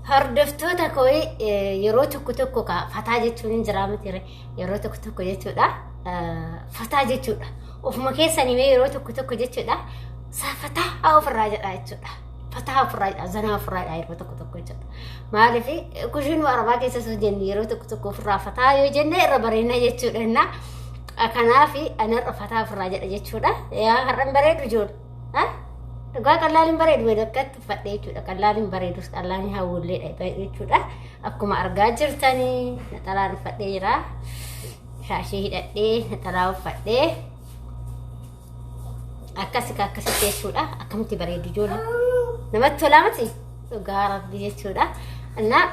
Hordoftoota koo, yeroo tokko tokko fataa jechuun hin jiraa miti, yeroo tokko tokko jechuudha. Fataa jechuudha. Ofuma keessanii mee yeroo tokko tokko jechuudha. Fataa ofirraa jedha jechuudha. Fataa ofirraa jedha, zanaa ofirraa jedha yeroo tokko tokko jechuudha. Maaliif kushiinuu arabaa keessa osoo jenne yeroo tokko tokko ofirraa fataa yoo jenne irra bareedna jechuudha. Kanaaf anarra fataa ofirraa jedha jechuudha. Yaa har'an bareedu ijoollee. Dhugaa qallaan hin bareedu akkatti uffadhe jechuudha. Qallaan hin bareedus, qallaan hin hawwulleedha jechuudha. Akkuma argaa jirtanii naxalaan uffadhee jira. Shaashii hidhadhee naxalaa uffadhee. Akkasi akkasitti jechuudha. Akkamitti bareedu ijoollee. Namatti tolaa miti? Dhugaa Rabbi jechuudha. Innaa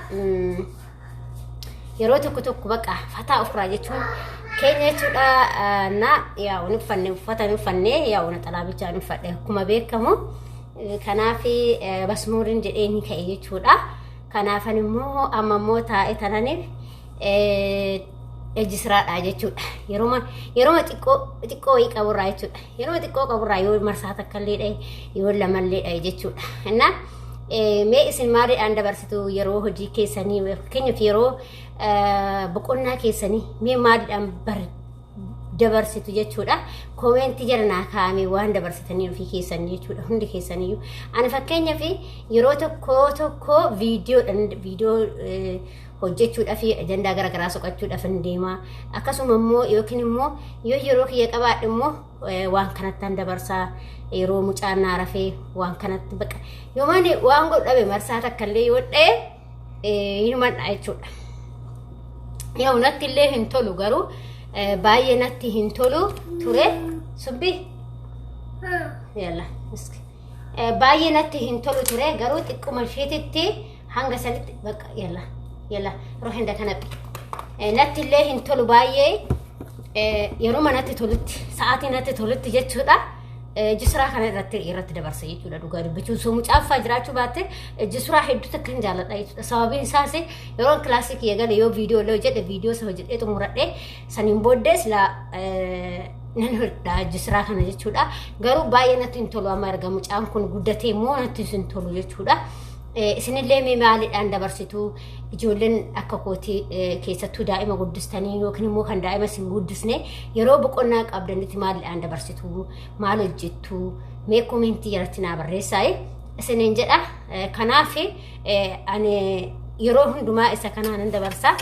yeroo tokko tokko baqa fataa ofirraa jechuun keenya jechuudha. Na yaa'u ni uffanne, uffata ni uffanne, yaa'u naxalaa bichaa ni uffadhe akkuma beekamu. Kanaaf basmuuriin jedhee ni ka'e jechuudha. Kanaafan immoo amma immoo taa'e tananiif ejji siraadha jechuudha. Yeroo xiqqoo xiqqoo wayii qaburraa jechuudha. Yeroo xiqqoo qaburraa yoo marsaa takka illee dhahe, yoo lamallee dhahe jechuudha. Innaa mee isin maaliidhaan dabarsitu yeroo hojii keessanii? Fakkeenyaaf yeroo boqonnaa keessanii mee maaliidhaan dabarsitu jechuudha. Koomentii jala naa kaa'ame waan dabarsitanii ofii keessanii jechuudha, hundi keessaniyyuu. Ani fakkeenyaaf yeroo tokko tokko viidiyoodhaan viidiyoo hojjechuudhaaf, ajandaa garaagaraa soqachuudhaaf hin deema. Akkasuma immoo yookiin immoo yoo yeroo kiyya qabaadhe immoo waan kanattan dabarsaa, yeroo mucaan naa rafee waan kanatti baqa. Yoo mani waan godhu dhabe marsaa takka illee yoo dha'e hinuman dha jechuudha. Yoo natti illee hin tolu, garuu baay'ee natti hin tolu ture. Subbi. Yalla. Baay'ee natti hin tolu ture, garuu xiqquma isheetitti hanga sanitti bakka yalla yalla yeroo hunda kanatti natti illee hin tolu baay'ee, yeroo natti tolutti, sa'aatii natti tolutti jechuudha. Jisraa kana irratti dabarsa jechuudha. Dhugaa dubbachuun soo mucaaffaa jiraachuu baatte jisraa hedduu takka hin jaalladha jechuudha. Sababiin isaas yeroo kilaasii kiyya gale yoo viidiyoo illee hojjedhe, viidiyoo isa hojjedhee xumuradhee saniin booddee silaa nan hodha jisraa kana jechuudha. Garuu baay'ee natti hin tolu, amma erga mucaan kun guddatee immoo natti hin tolu jechuudha. Isinillee mee maaliidhaan dabarsitu? Ijoolleen akka kootii keessattuu daa'ima guddistanii yookiin immoo kan daa'ima isin guddisne, yeroo boqonnaa qabdanitti maaliidhaan dabarsitu? Maal hojjettu? Mee koomentii jalatti naa barreessaa isiniin jedha. Kanaaf ani yeroo hundumaa isa kanaan nan dabarsa.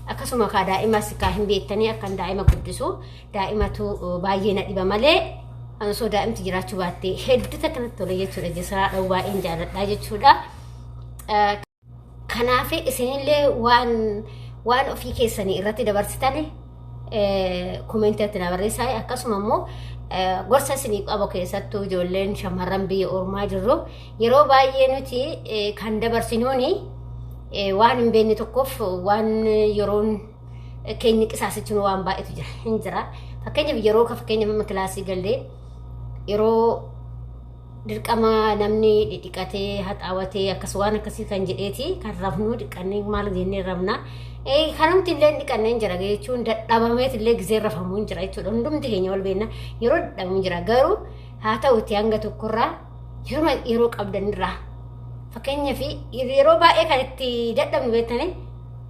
Akkasuma kaa daa'imas kaa hin beektanii akkan daa'ima guddisu, daa'imatu baay'ee na dhiba malee osoo daa'imti jiraachuu baatte hedduu takka natti tole jechuudha. Jisraa dha'uu baay'een jaalladha jechuudha. Kanaaf isinillee waan ofii keessanii irratti dabarsitan koomentiitti na barreessaa. Akkasuma immoo gorsa isinii qabu, keessattuu ijoolleen shamarran biyya ormaa jirru, yeroo baay'ee nuti kan dabarsinuuni waan hin beekne tokkoof, waan yeroon keenya qisaasichuun waan baay'eetu jira hin jira. Fakkeenyaaf yeroo fakkeenyaaf amma kilaasii gallee yeroo dirqama namni dhidhiqatee haxaawatee akkas waan akkasii kan jedheeti kan rafnu, dhiqannee maal jennee rafna. Kanumti illee dhiqannee hin jira jechuun dadhabameet illee gizee rafamuu hin jira jechuudha. Hundumti keenya wal beekna, yeroo dadhabamuu jira. Garuu haa ta'uti hanga tokkorraa yeroo qabdanirraa, fakkeenyaaf yeroo baay'ee kan itti dadhabnu beektanii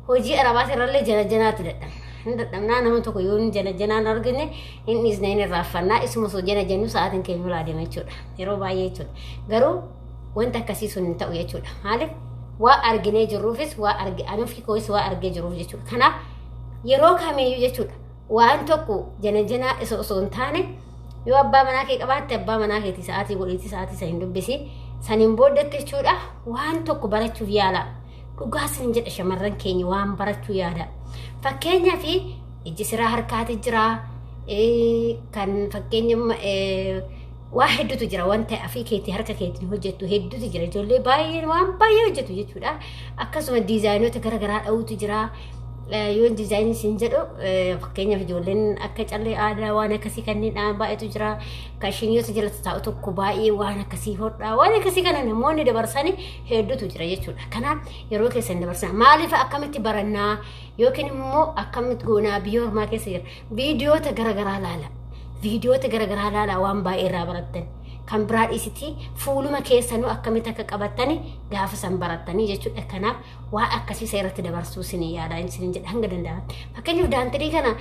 hojii arabaas irrallee jana janaatti dadhabna. Hin dadhabnaa, nama tokko yoo jana janaan argine hin dhiisne, hin irraanfannaa. Isuma osoo jana jennu sa'aatiin keenya ulaa deema jechuudha. Yeroo baay'ee jechuudha. Garuu wanta akkasii sun hin ta'u jechuudha. Maaliif waa arginee jirruufis, waa arge anuuf koos waa argee jiruuf jechuudha. Kanaaf yeroo kamiyyuu jechuudha, waan tokko jana janaa isa osoo hin taane, yoo abbaa manaa kee qabaatte abbaa manaa keetii sa'aatii godhiitii sa'aatii isa hin dubbisi. Saniin booddatti jechuudha waan tokko barachuuf yaala. Dhugaa sin jedha, shamarran keenya waan barachuu yaada. Fakkeenyaaf ijji siraa harkaati jira. Kan fakkeenya waa hedduutu jira, wanta afii keetii harka keetiin hojjettu hedduutu jira. Ijoollee baay'een waan baay'ee hojjetu jechuudha. Akkasuma diizaayinoota garaagaraa dha'uutu jira. Yoo diizaayinii siin jedhu, fakkeenyaaf ijoolleen akka callee aadaa waan akkasii kanneen dha'an baay'eetu jira. Kashiniyoota jalatti taa'u tokko baay'ee waan akkasii hodhaa, waan akkasii kana namoonni dabarsanii hedduutu jira jechuudha. Kanaaf yeroo keessan dabarsan maaliif, akkamitti barannaa yookiin immoo akkamitti goonaa biyya ormaa keessa jira? Viidiyoota garaagaraa laala. Viidiyoota garaagaraa laala, waan baay'ee irraa barattan. Kan biraa dhiisitii fuuluma keessanuu akkamitti akka qabattani gaafa san barattanii jechuudha. Kanaaf waa akkasii seeratti dabarsuu isin yaadaa isin jedha hanga danda'amatti. Fakkeenyaaf daantirii kana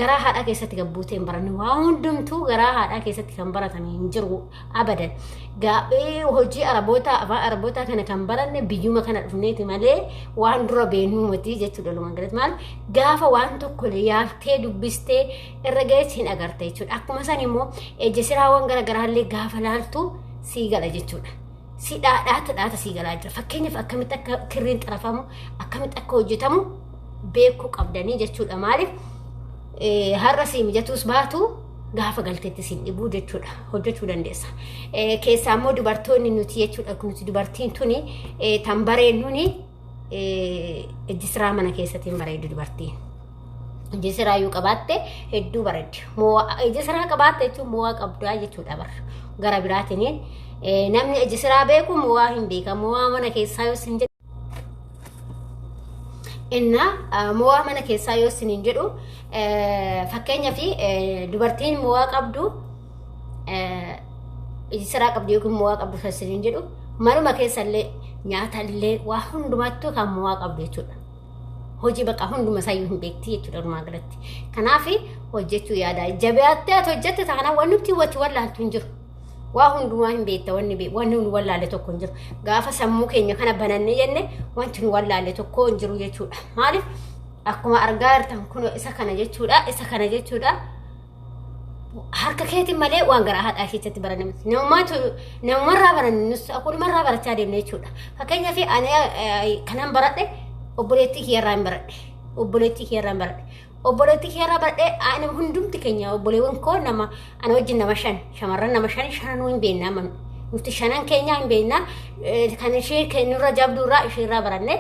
garaa haadhaa keessatti gabbuutee hin baranne, waa hundumtuu garaa haadhaa keessatti kan baratame hin jiru abadan. Gaaffii hojii Arabootaa, afaan Arabootaa kana kan baranne biyyuma kana dhufneeti malee waan dura beeknuu miti jechuudha. Walumaa galatti maal gaafa waan tokko yaaltee dubbistee irra ga'ees hin agarte jechuudha. Akkuma san immoo ejja siraawwan garaagaraallee gaafa laaltu sii gala jechuudha. Si dhaadhaata dhaata sii galaa jira. Fakkeenyaaf akkamitti akka kirriin xarafamu, akkamitti akka hojjetamu beekuu qabdanii jechuudha. Maaliif har'a sii mijatuus baatu gaafa galteetti siin dhibuu jechuudha. Hojjechuu dandeessa. Keessaa immoo dubartoonni nuti jechuudha. Nuti dubartiin tuni tan bareennuuni ejji siraa mana keessatti hin bareedu dubartiin. Ijji siraa yoo qabaatte hedduu bareeddi. Ijji siraa qabaatte jechuun mo'aa qabdaa jechuudha bara. Gara biraatiin namni ijji siraa beeku mo'aa hin beeka. Mo'aa mana keessaa yoo sin jedhu inna mo'aa mana keessaa yoo sin hin jedhu, fakkeenyaaf dubartiin mo'aa qabdu, ijji siraa qabdu yookiin mo'aa qabdu kan sin hin jedhu, manuma keessallee nyaatallee waa hundumattuu kan mo'aa qabdu jechuudha. Hojii bakka hunduma isaayyuu hin beekti jechuudha walumaa galatti. Kanaaf hojjechuu yaada. Jabaattee ati hojjette taanaan wanni nuti wati wallaaltu hin jiru. Waa hundumaa hin beekta, wanni wanni nu wallaalle tokko hin jiru. Gaafa sammuu keenya kana banannee jenne wanti nu wallaalle tokko hin jiru jechuudha. Maaliif akkuma argaa jirtan kun isa kana jechuudha. Isa kana jechuudha. Harka keetiin malee waan garaa haadhaa keessatti baranne miti. Namumaatu namumarraa baranne, nus akkumarraa barachaa deemne jechuudha. Fakkeenyaaf ani kanan baradhe obboleettii kiyyarraa hin baradhe. Obboleettii kiyyarraa hin baradhe. Obboleettii kiyyarraa baradhe. Ani hundumti keenya obboleewwan koo nama ana wajjin nama shan, shamarran nama shan, shananuu hin beekna amma. Nuti shanan keenya hin beekna. Kan ishee kennurra jabduurraa isheerraa baranne.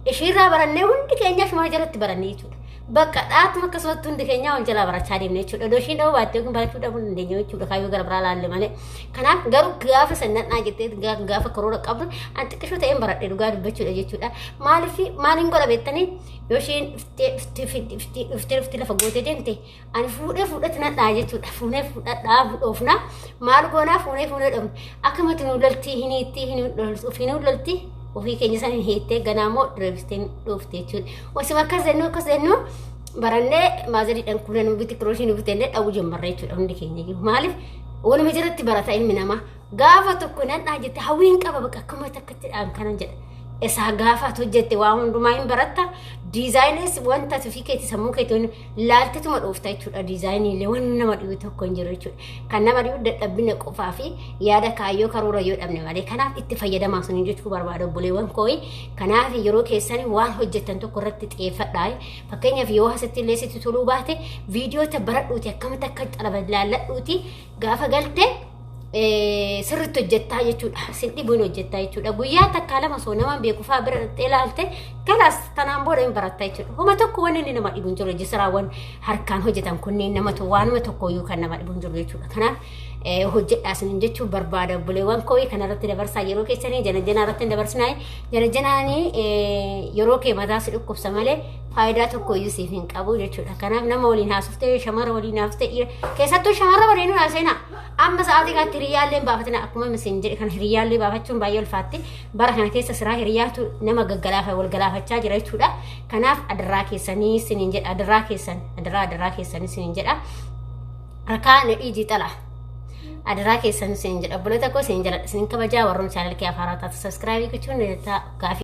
Isheerraa barannee hundi keenya shuma jalatti baranne jechuudha. Bakka dhaatuma akkasumatti hundi keenya wal jalaa barachaa deemne jechuudha. Odoo ishiin dhabuu baattee yookiin barachuu dhabuu dandeenya jechuudha, kaayyoo gara biraa laalle malee. Kanaaf garuu gaafa sannadhaa jettee gaafa karoora qabdu, an xiqqishoo ta'een baradhe dhugaa dubbachuudha jechuudha. Maaliif maaliin godha beektanii, yoo isheen dhuftee dhuftee dhuftee dhuftee dhuftee lafa gootee deemte, ani fuudhee fuudhatti nadhaa jechuudha. Fuunee fuudhadhaa dhoofna. Maal goonaa, fuunee fuunee dhoofna. Akkamatti nu loltii hin hiittii hin loltii ofii keenya san hin hiittee ganaa immoo deebistee dhoofte jechuudha. Osuma akkas jennu barannee maazariidhaan kuula nu biti, kirooshii nu bitennee dha'uu jammarra jechuudha hundi keenya iyyuu. Maaliif waluma jalatti barata ilmi namaa. Gaafa tokko nan dhaa jette hawwiin qaba, bakka akkuma takkatti dhaan kanan jedha. Isaa gaafa ati hojjette waa hundumaa hin baratta. Diizaayinis wanta ati ofii keetii sammuu keetiin laaltetuma dhoofta jechuudha. Diizaayinii illee waan nama dhibu tokko hin jiru jechuudha. Kan nama dhibu dadhabbina qofaa fi yaada kaayyoo karoora yoo dhabne malee. Kanaaf itti fayyadamaa sun jechuu barbaada, obboleewwan kooyi. Kanaaf yeroo keessan waan hojjettan tokko irratti xiyyeeffadhaa. Fakkeenyaaf yoo asitti illee sitti toluu baate, viidiyoota baradhuuti, akkamitti akka xalaba laalladhuuti, gaafa galte sirriitti hojjettaa jechuudha. Sin dhibuun hojjettaa jechuudha. Guyyaa takkaa lama osoo nama beeku fa'aa bira dhaqxee ilaalte, kalaas tanaan booda hin baratta jechuudha. Homa tokko wanni inni nama dhibu hin jiru. Hojii siraawwan harkaan hojjetan kunneen nama waanuma tokko iyyuu kan nama dhibu hin jiru jechuudha. Kanaaf hojjedhaa isin jechuun barbaada, obboleewwan koo. Kanarratti dabarsaa yeroo keessanii jana janaa irratti hin dabarsinaa. Jana janaanii yeroo kee mataa si dhukkubsa malee faayidaa tokko iyyuu siif hin qabu jechuudha. Kanaaf nama waliin haasoftee, shamara waliin haasoftee, dhiira keessattuu shamarra waliin haasofina. Amma sa'aatii kanatti hiriyyaallee hin baafatina. Akkuma isin jedhe kan hiriyyaallee baafachuun baay'ee ulfaatti. Bara kana keessa siraa hiriyyaatu nama gaggalaafa wal galaafachaa jira jechuudha. Kanaaf adaraa keessanii isiniin jedha, adaraa keessan, adaraa adaraa keessanii isiniin jedha. Rakaa nadhii jiixala. Adaraa keessan isiniin jedha. Obboloota koo, isiniin jedha. Isiniin kabajaa. Warroon channel kee afaaraa taatu subscribe gochuun gaafii.